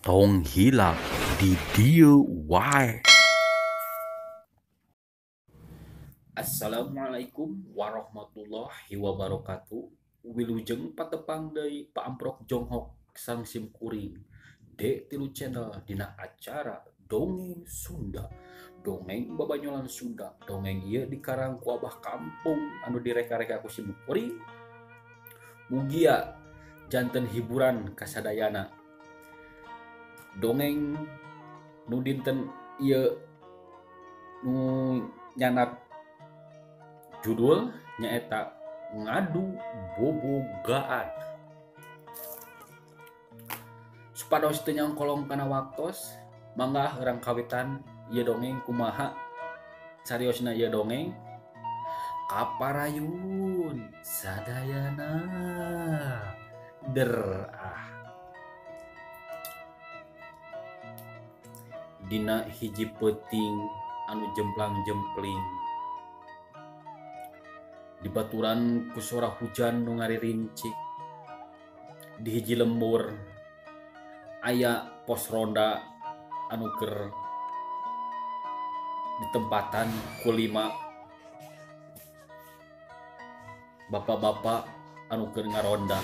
Tong hilap di dieu wae. Assalamualaikum warahmatullahi wabarakatuh. Wilujeng patepang deui paamprok jonghok sang simkuring D3 channel dina acara Dongeng Sunda. Dongeng babanyolan Sunda. Dongeng ieu dikarang ku abah kampung anu direka-reka ku simkuring. Mugia janten hiburan kasadayana. Dongeng nu dinten ieu nu nyanat judul nyaeta Ngadu Bobogaan. Supados teu nyangkolong kana waktos, mangga urang kawitan ieu dongeng kumaha sariosna ieu dongeng. Kaparayun sadayana der ah. Dina hiji peuting anu jemplang-jempling dibaturan ku sora hujan nu ngaririncik. Di hiji lembur aya pos ronda anu keur ditempatan ku 5 bapak-bapak anu keur ngaronda.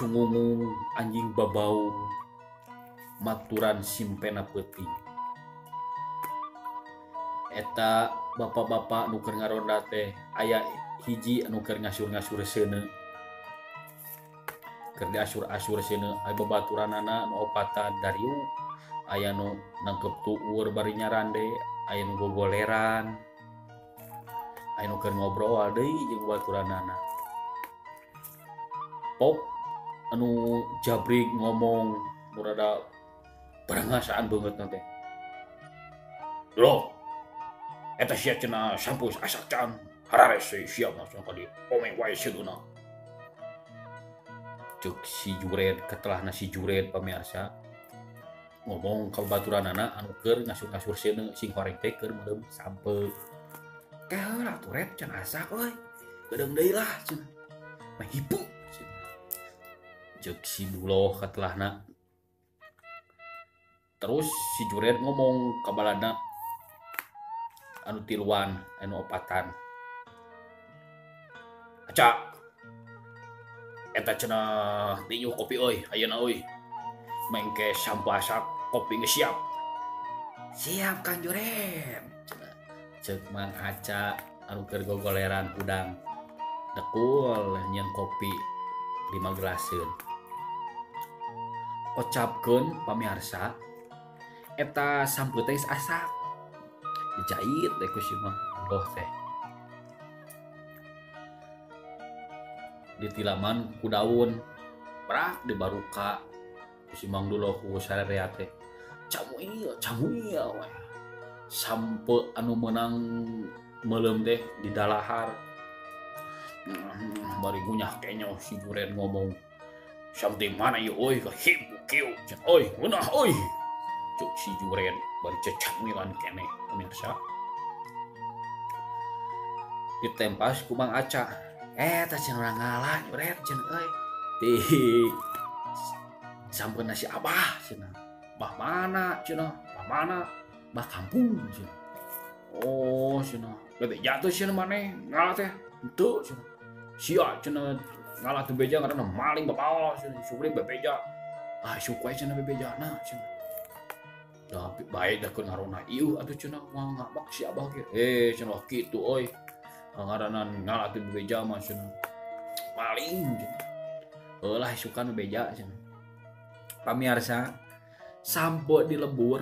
Cungungung anjing babau maturan simpena peuting. Eta bapak-bapak nu keur ngaronda teh aya hiji anu keur ngasur-ngasur seuneu. Keur diasur-asur seuneu aya babaturanana nu opatan dariu, aya nu nangkep tuur bari nyarande, aya nu gogoleran, aya nu keur ngobrol deui jeung babaturanana. Pop anu jabrik ngomong nu rada barangasaan beungeutna teh. Loh, eta sia cenah sampus asak can harares sia mah cenah ka dieu omeng wae seuduna. Ceuk si Jured, ketelahna si Jured pamirsa ngomong ka babaturanana anu keur ngasur-ngasur seuneu sing horeng teh keur meureum sampe. Teh heula atuh red can asak euy. Geudeung deui lah cenah. Mah hipu. Ceuk si Duloh katelahna. Terus si Jured ngomong ka balana anu tiluan, anu opatan. Aca, eta cenah dinyuh kopi euy, ayeuna euy. Mengke sampah asak kopi geus siap. Siap Kang Jured. Ceuk Mang Aca anu keur gogoleran hudang. Dekul nyeun kopi 5 gelaseun. Kocapkeun pamirsa eta sampeu teh geus asak. Dijait teh ku si Mang Duloh teh. Ditilaman ku daun, prak dibaruka ku si Mang Duloh ku sarerea teh. Camuil, camuil we. Sampeu anu meunang meuleum teh di dalahar. Bari ngunyah kenyoh si Jured ngomong, "Sampai mana ieu euy kahibu kieu cenah euy ngeunah euy." Cuk si Jured bari cecamilan keneh pemirsa. Ditempas ku Mang Aca. Eta cenah urang ngalah Jured cenah euy. Di sampeuna si Abah cenah. Bah mana cenah? Bah mana? Bah kampung cenah. Oh cenah. Bebeja teh cenah maneh ngalah teh. Henteu cenah. Sia cenah ngalah teu beja ngaranna maling babawa cenah sugri bebeja. Ah syukur we cenah bebejana cenah. Da bae da keur ngarona ieu atuh cenah moal ngabak si Abah ge. Eh cenah kitu euy. Ngaranna ngalah teu bebeja mah cenah. Maling cenah. Heulah isukan bebeja cenah. Pamirsa, sampo di lembur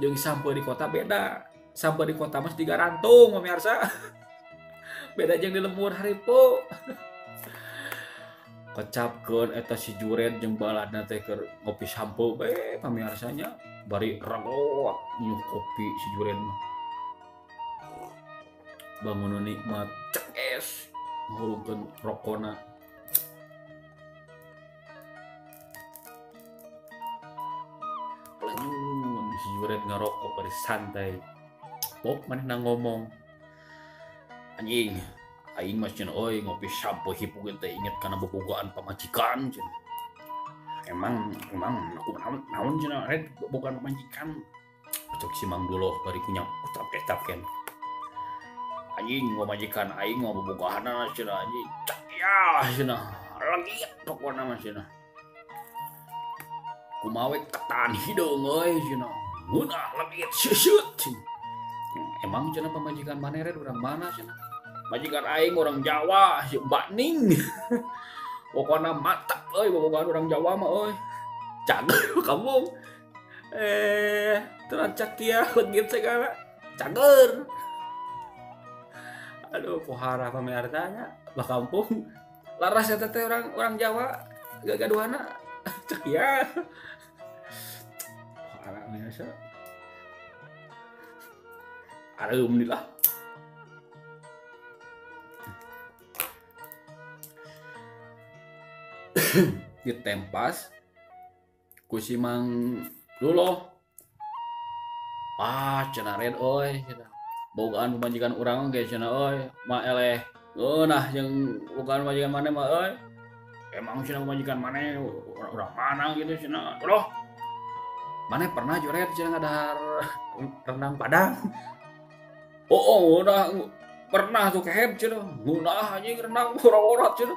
jeung sampo di kota beda. Sampo di kota mah digarantung pamirsa. Beda jeung di lembur haripu. Kecapkeun eta si Jured jeung baladna teh keur ngopi sampo bae pamiarsanya bari ragoak nyuh kopi si Jured mah. Bangun nikmat cekes ngurungkeun rokona. Pelanyun si Jured ngarokok bari santai. Pok manehna ngomong, "Anjing, Aing mah cenah euy ngopi sampo hipu teh inget kana bobogohan pamajikan cenah. Emang emang aku naon cenah red bobogohan pamajikan. Cek si Mang Duloh bari kunyap ucap kecap ken. Anjing pamajikan aing mah bobogohanna cenah anjing. Cak ya cenah. Legit pokona mah cenah. Kumaha we ketan hideung euy cenah. Ngeunah legit seuseut. Emang cenah pamajikan maneh red urang mana cenah? Majikan aing orang Jawa, si Mbak Ning. Pokona mantap euy bobogohan orang Jawa mah euy. Cager kamu. Terancak ya legit segala. Cager. Aduh, pohara pamirsa bah kampung. Laras eta teh orang Jawa gagaduhana. Cek ya. Pohara biasa. Alhamdulillah. Ditempas ku si Mang Duloh. Ah cenah red euy cenah. Bogaan pamajikan urang ge cenah euy, mah eleh. Ngeunah jeung bogaan pamajikan maneh mah euy. Emang cenah pamajikan maneh urang mana gitu cenah. Duloh. Maneh pernah juret cenah ngadahar rendang Padang. Oh, udah pernah tuh kehed cenah. Ngeunah anjing rendang ora-ora cenah.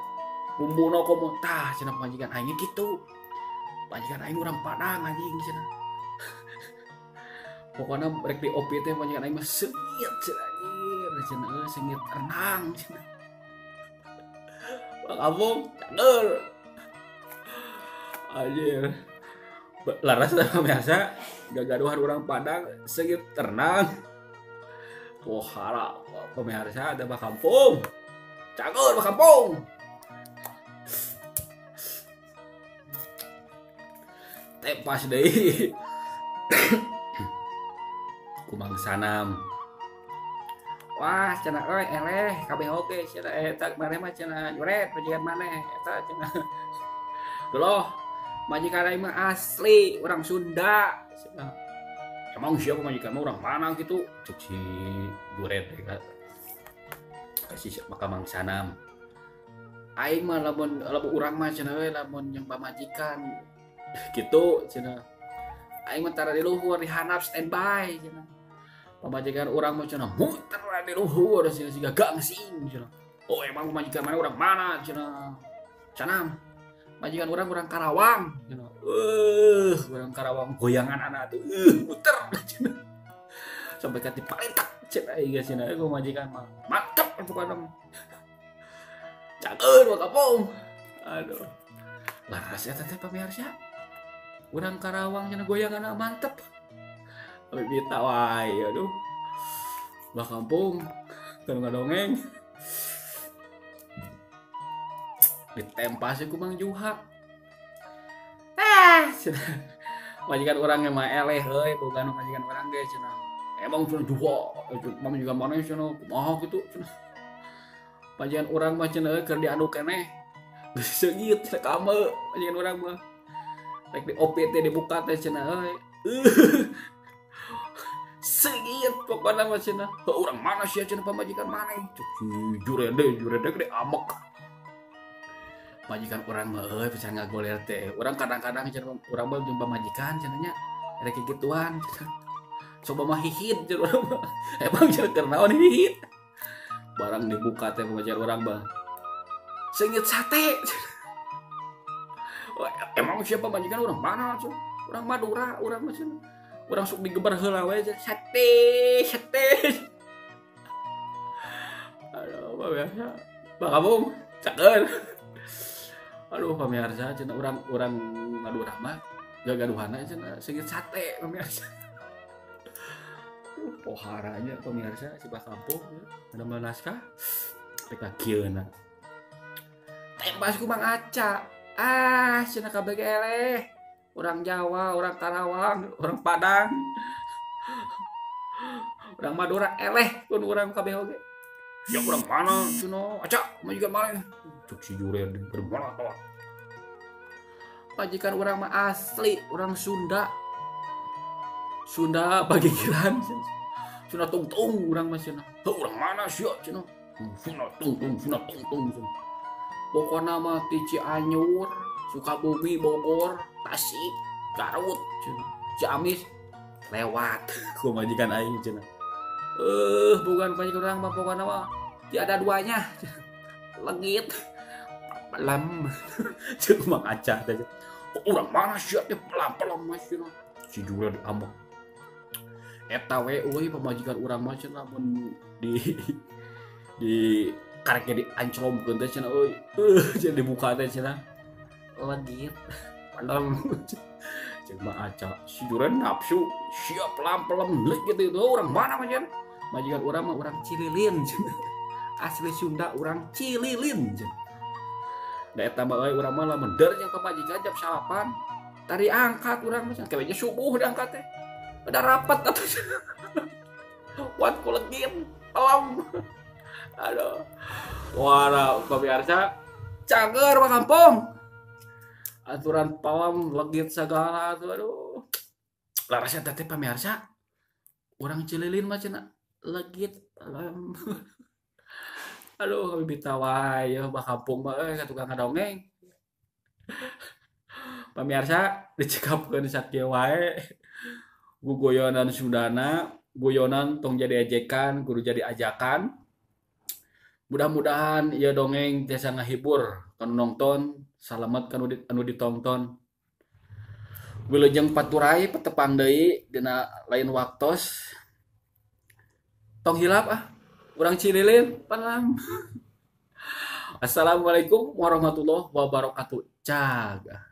Bumbuna komo tah cenah pamajikan aing kitu. Pamajikan aing urang Padang anjing cenah. Pokona rek di OP teh pamajikan aing mah seungit cenah anjir cenah euy seungit renang cenah. Bang Abung cager. Anjir. Laras teh biasa gagaduhan urang Padang seungit renang. Pohara pemirsa ada bah kampung. Cager bah kampung. Tepas deui. Ku Mang Sanam. Wah cenah euy eleh kabeh oge cenah eta maneh mah cenah juret majikan maneh eta cenah. Duloh majikan aing mah asli urang Sunda cenah. Emang siapa majikan mah urang mana gitu cek si juret teh ka si maka Mang Sanam. Aing mah lamun urang mah cenah euy lamun jeung pamajikan gitu cenah. Aing mah tara di luhur di handap standby cenah. Pamajikan urang mah cenah muter di luhur cenah siga gangsing cenah. Oh emang pamajikan mana urang mana cenah. Cenah majikan urang urang Karawang cenah. Urang Karawang goyangan anak tuh muter cenah. Sampai ka dipalentak cenah ieu cenah pamajikan mah. Mantap pokona. Cager wa kampung. Aduh. Laras eta teh pamirsa. Urang Karawang cenah goyanganna mantep. Bita wae aduh. Bah kampung teu ngadongeng. Ditempas ku Mang Juha. Ah, cenah. Majikan urang mah eleh euy, boga majikan urang ge cenah. Emang cenah Juha, majikan maneh cenah kumaha kitu cenah. Majikan urang mah cenah keur diaduk keneh. Geus seungit cenah kame majikan urang mah. Rek di OP teh dibuka teh cenah euy. Seungit pokona mah cenah. Heuh urang mana sia cenah pamajikan maneh. Jurede gede amek. Majikan urang mah euy pisan ngagoler teh. Urang kadang-kadang cenah urang mah jeung pamajikan cenah nya rek kikituan cenah. Coba mah hihit cenah urang mah. Emang cenah keur naon hihit. Barang dibuka teh pamajikan urang mah. Seungit sate. Emang siapa majikan urang mana cenah? Urang Madura, urang mah cenah. Urang sok digeber heula we sate, sate. Aduh, biasa. Bah kampung, cager. Aduh, pamirsa cenah urang Madura mah gagaduhana cenah seungit sate pamirsa. Poharanya pemirsa si bah kampung ada naskah PK kieuna. Tembas ku Mang Aca. Ah, cenah kabeh eleh. Orang Jawa, orang Karawang, orang Padang. Orang Madura eleh kun urang kabeh oge. Ya urang mana cenah? Aca, majikan mana? Cuk si juren bermana tawa. Majikan urang mah asli urang Sunda. Sunda bagikiran. Sunda tungtung urang mah cenah. Heuh urang mana sia cenah? cenah tungtung cenah tungtung cenah. Pokona mah ti Cianjur, Sukabumi, Bogor, Tasik, Garut, cenah, Ciamis lewat ku majikan aing cenah. Bukan majikan urang mah pokona mah tiada duanya. Legit. Pelam. Ceuk Mang Aca teh. Urang mana sia teh pelam-pelam mah cenah. Si Jura diambek. Eta we euy pamajikan urang mah cenah mun di kareknya dianclomkeun teh cenah euy. Cenah dibuka teh cenah. Legit. Pelem. Ceuk Mang Aca, si Jura nafsu, sia pelam-pelam legit itu urang mana mah cenah. Majikan urang mah urang Cililin cenah. Asli Sunda urang Cililin cenah. Da eta mah euy urang mah lamun der jeung pamajikan jam 9 tadi angkat urang mah cenah. Kayaknya subuh diangkat teh. Udah rapat atuh. Wat ku legit pelem. Aduh. Wah, pemirsa cager mah kampung. Aturan pelem legit segala tuh aduh. Larasnya teh pemirsa urang Cililin mah cenah legit pelem. Aduh, kami bita wae ya bah kampung mah euy ka tukang ngadongeng. Pemirsa dicekapkeun sakieu wae. Gugoyonan Sundana, guyonan tong jadi ejekan, kudu jadi ajakan. Mudah-mudahan ieu dongeng tiasa ngahibur kanu nongton, salamet kanu anu ditonton. Wilujeng paturai petepang deui dina lain waktos. Tong hilap ah, urang Cililin pelam. Assalamualaikum warahmatullahi wabarakatuh. Caga.